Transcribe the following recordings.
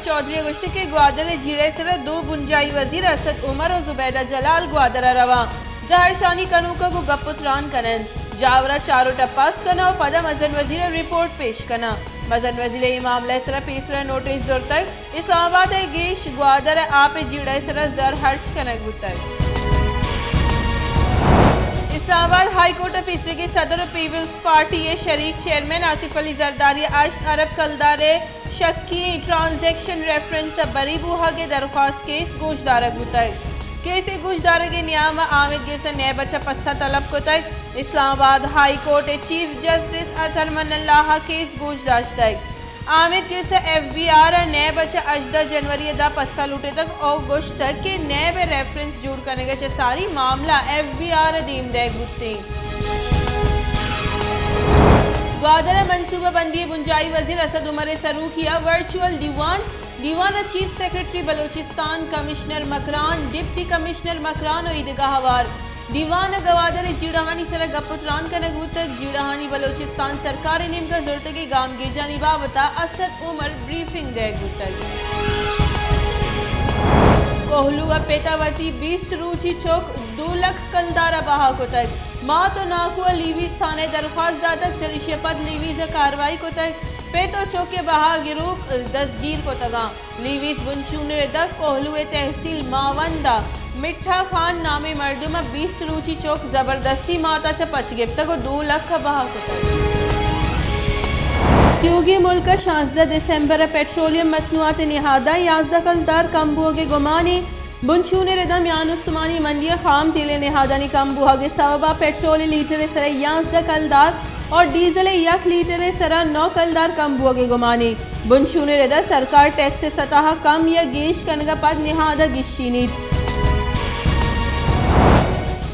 چوہدری ءَ گوشت کہ گوادر ءِ جیڑہ ءِ سرا دو بنجاہی وزیر اسد عمر ءُ زبیدہ جلال گوادر ءَ رواں زہرشانی کنوکاں گوں گپ ءُ تران کن انت، جاور ءَ چار ءُ ٹپاس کناں ءُ پدا مزن وزیر ءَ رپورٹ پیش کناں۔ مزن وزیر ءَ اے معاملہ ءِ سرا پیسر ءَ نوٹس زرتگ۔ اسلام آباد ءِ گیش گوادر ءِ آپ ءِ جیڑہ ءِ سرا زر ہرچ کنگ بوتگ۔ اسلام آباد ہائی کورٹ ءَ پیسریگیں صدر ءُ پیپلز پارٹی ءِ شریک چیئرمین آصف علی زرداری ءَ ہشت ارب کلدار ءِ شکی ٹرانزیکشن ریفرنس ءَ بری بوہگ ءِ درخواست کیس گوشدارگ بوتگ۔ کیس ءِ گوشدارگ ءِ نیام ءَ آمید گس ءَ نیب ءَ چہ پسہ طلب کتگ۔ اسلام آباد ہائی کورٹ ءِ چیف جسٹس اطہر من اللہ ءَ کیس گوش داشتگ۔ آمید گس ءَ ایف بی آر ءَ نیب ءَ چہ ہژدہ جنوری ءَ داں پسہ لوٹتگ ءُ گوشتگ کہ نیب ءِ ریفرنس جوڑ کنگ ءَ چہ ساری معاملہ ایف بی آر ءَ دیم دئیگ بوتیں۔ گوادر ءَ منصوبہ بندی ءِ بنجاہی وزیر اسد عمر ءِ سروکی ءَ ورچوئل دیوان، دیوان ءَ چیف سیکرٹری بلوچستان، کمشنر مکران، ڈپٹی کمشنر مکران ءُ ایدگہ ہوار دیوان ءَ گوادر ءِ جیڑہانی سرا گپ ءُ تران کنگ بوتگ۔ جیڑہانی بلوچستان سرکار ءِ نیمگ ءَ زرتگیں گامگیجانی بابت ءَ اسد عمر بریفنگ دئیگ بوتگ۔ کوہلو ءِ پت ءَ وتی بیست روچی چک دو لکھ کلدار ءَ بہا کتگ۔ مات ءُ ناکو ءَ لیویز تھانہ ءَ درخواست داتگ، چریشی ءَ پد لیویز ءَ کاروائی کتگ۔ پت ءُ چک ءِ بہا گروک دزگیر کتگ انت۔ لیویز بنشون ءِ رد ءَ کوہلو ءِ تحصیل ماوند ءَ مٹھا خان نامیں مردم ءَ بیست روچی چک زبردستی مات ءَ چہ پچ گپتگ ءُ دو لکھ ءَ بہا کتگ۔ تیوگیں ملک ءَ شانزدہ دسمبر ءَ پٹرولیم مصنوعات ءِ نہاداں یازدہ کلدار کم بوگ ءِ گمانے۔ بنشون ءِ رد ءَ میان استمانی منڈی ءَ خام تیل ءِ نہادانی کم بوہگ ءِ سوب ءَ پٹرول ءِ لیٹر ءِ سرا یازدہ کلدار اور ڈیزل ءِ یک لیٹر ءِ سرا نو کلدار کم بوگ ءِ گمانے۔ بنشون ءِ رد ءَ سرکار ٹیکس ءِ سطح ءَ کم یا گیش کنگ ءَ پد نہاد ءَ گیشینیت۔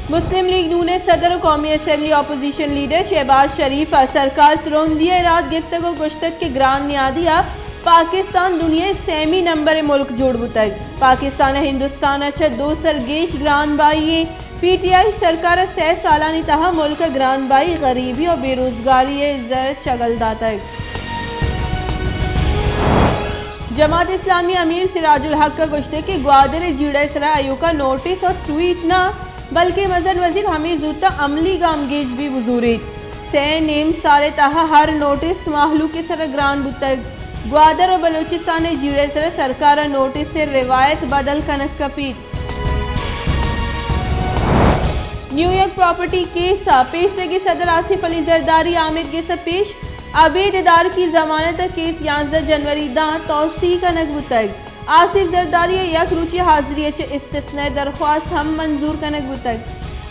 مسلم لیگ نون ءِ صدر ءُ قومی اسمبلی اپوزیشن لیڈر شہباز شریف ءَ سرکار ترندی ءَ اراد گپتگ ءُ گوشتگ کہ گران نیادی ءَ پاکستان دنیا ءِ سیمی نمبر ءِ ملک جوڑ بوتگ۔ پاکستان ءَ ہندوستان ءَ چہ دو سر گیش گران بہائی ایں۔ پی ٹی آئی سرکار ءَ سئے سالانی تہا ملک ءَ گران بہائی، غریبی ءُ بے روزگاری ءِ زر چگل داتگ۔ جماعت اسلامی امیر سراج الحق ءَ گوشتگ کہ گوادر ءِ جیڑہ ءِ سرا ایوکا نوٹس ءُ ٹویٹ نہ، بلکیں مزن وزیر ہمے زوت ءَ عملی گامگیج بہ بزوریت۔ سئے نیم سال ءِ تہا ہر نوٹس مہلوک ءِ سرا گران بوتگ۔ گوادر ءُ بلوچستان ءِ جیڑہ ءِ سرا سرکار ءَ نوٹس ءِ روایت بدل کنگ کپیت۔ نیویارک پراپرٹی کیس ءَ پیسریگیں صدر آصف علی زرداری آمید گس ءَ پیش، ابید ادارکی ضمانت ءَ کیس یازدہ جنوری داں توسیع کنگ بوتگ۔ آصف زرداری ءِ یک روچی حاضری ءَ چہ استثنائی درخواست ہم منظور کنگ بوتگ۔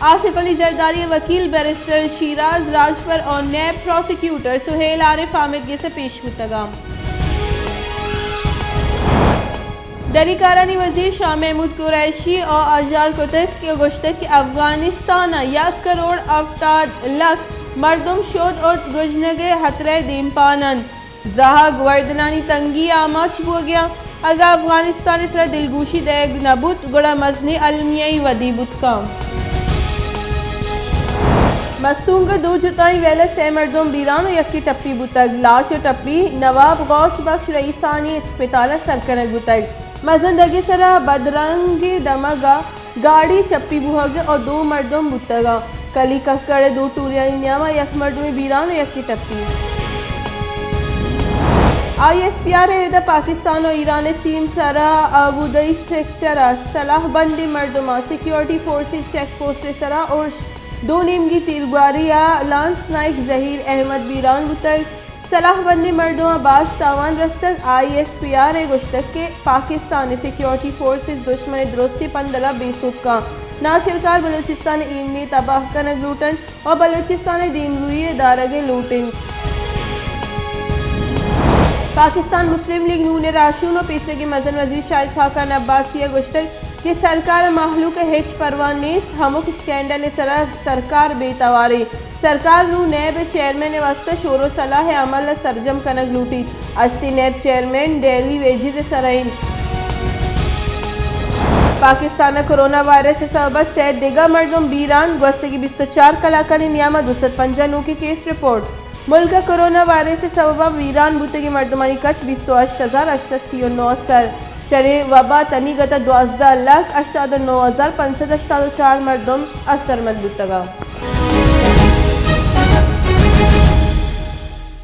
آصف علی زرداری ءِ وکیل بیرسٹر شیراز راجپر ءُ نیب پراسیکیوٹر سہیل عارف آمید گس ءَ پیش بوتگ انت۔ دری کارانی وزیر شاہ محمود قریشی ءَ آجار کتگ کہ گوشتگ کہ افغانستان ءَ یک کروڑ ہفتاد لکھ مردم شود ءُ گژنگ ءِ ہترہ ءِ دیمپان انت۔ زہگ ءُ وردنانی تنگی ءَ آماچ بوگ ءَ انت۔ اگاں افغانستان ءِ سرا دلگوشی دئیگ نہ بوت، گڑا مزنیں المیائی ودی بوت کنت۔ مستونگ ءِ دو جتائیں ویل ءَ سئے مردم بیران ءُ یکے ٹپی بوتگ۔ لاش ءُ ٹپی نواب غوث بخش رئیسانی اسپتال ءَ سر کنگ بوتگ۔ مزن دگ ءِ سرا بدرنگ ءِ دمگ ءَ گاڑی چپی بوہگ ءَ دو مردم بوتگ انت۔ کلی ککڑ ءِ دو ٹولیانی نیام ءَ یک مردمے بیران ءُ یکے ٹپی۔ آئی ایس پی آر ءِ رد ءَ پاکستان ءُ ایران ءِ سیم سرا آبودئی سیکٹر ءَ سلاہ بندیں مردماں سیکیورٹی فورسز چیک پوسٹ ءِ سرا ارش، دو نیمگی تیرگواری ءَ لانس نائیک ظہیر احمد بیران بوتگ۔ سلاہ بندیں مردماں باز تاوان رستگ۔ آئی ایس پی آر ءَ گوشتگ کہ پاکستان ءِ سیکیورٹی فورسز دشمن ءِ درستیں پندل ءَ بے سوب کنت، ناشرکار بلوچستان ءِ ایمنی ءَ تباہ کنگ لوٹ انت ءُ بلوچستان ءِ دیمروئی ءِ دارگ ءَ لوٹ انت۔ پاکستان مسلم لیگ نون ءِ راہشون ءُ پیسریگیں مزن وزیر شاہد خاقان عباسی ءَ گوشتگ کہ سرکار ءَ مہلوک ءِ ہچ پرواہ نیست، ہمک اسکینڈل ءِ سرا سرکار بے توار انت۔ سرکار نوں نیب ءِ چیئرمین ءِ واستہ شور ءُ صلاح ءِ عمل ءَ سرجم کنگ لوٹیت۔ ہستیں نیب چیئرمین ڈیلی ویجز ءِ سرا انت۔ پاکستان ءَ کرونا وائرس ءِ سبب ءَ سئے دگہ مردم بیران، گوستگیں بیست ءُ چار کلاکانی نیام ءَ دو سد پنجاہ نوکیں کیس رپورٹ۔ ملک ءَ کرونا وائرس ءِ سبب ءَ ویران بوتگیں مردمانی کچ بیست ءُ ہشت ہزار ہشت سد سی ءُ نو ءَ سر۔ چرے وبا ءَ تنیگت ءَ دوازدہ لکھ ہشتاد ءُ نو ہزار پنچ سد ہشتاد ءُ چار مردم اثرمند بوتگ اَنت۔